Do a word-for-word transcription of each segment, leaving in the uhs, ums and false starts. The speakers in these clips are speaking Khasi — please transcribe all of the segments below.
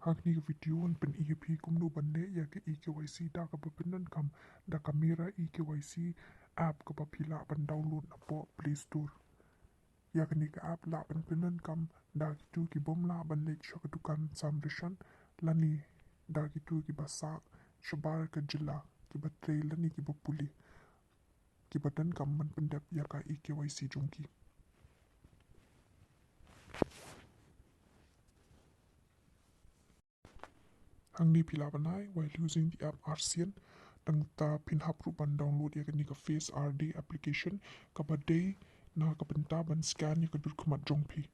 Ha kane ka video ngan pyni ïa phi kumno ban leh ïa ka e-K Y C da kaba pyndonkam da ka Mera e-K Y C app kaba phi lah ban download napoh Play Store. Ïa kane ka app lah ban pyndonkam da kito ki bym lah ban leit sha ka dukan sam ration lane da kito kiba sah shabar ka jylla, kiba trei lane kiba pule, kiba donkam ban pyndep ïa ka e-K Y C jong ki. Hangne phi lah ban ai, while using the app, arsien. Nangta phin hap ruh ban download ïa kane ka Face I D application kaba dei na ka bynta ban scan ïa ka dur khmat jong phi.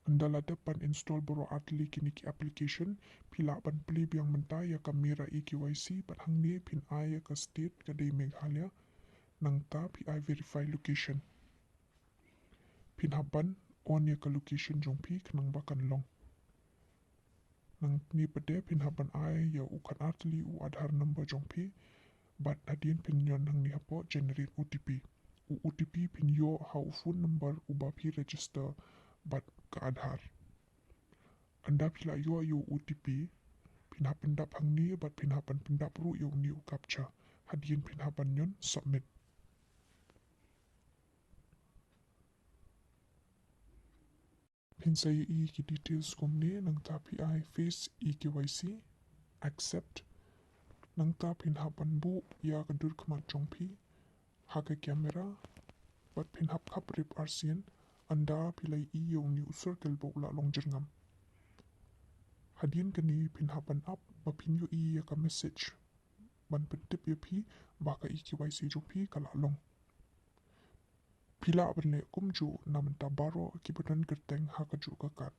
Ynda la dep ban install baroh artylli kine ki application, phi lah ban plie biang mynta ïa ka Mera e-K Y C, bad hangne phin ai ïa ka state, ka dei Meghalaya, nangta phi ai verify location. Phin hap ban on ïa ka location jong phi khnang ba kan long. Nangne pat de phin hap ban ai ïa u khatar tylli u Aadhaar number jong phi, bad hadien phin ñion hangne hapoh generate O T P. U O T P phin ïoh ha u phone number uba phi register bad ka Aadhaar. Ynda phi la ïoh ïa u O T P, phin hap pyndap hangne bad phin hap ban pyndap ruh ïa une u captcha. Hadien phin hap ban ñion submit. Phin sa ïohi ki details kumne, nangta phi ai Face e-K Y C, accept. Nangta phin hap ban buh ïa ka dur khmat jong phi ha ka camera, bad phin hap khap rep arsien. Ynda phi la ïohi ïa une u circle ba u la long jyrngam. Hadien kane phin hap ban ap ba phin ïohi ïa ka message ban pyntip ïa phi ba ka e-K Y C jong phi ka la long. Phi lah ban leh kumjuh na bynta baroh kiba don kyrteng ha kajuh ka card.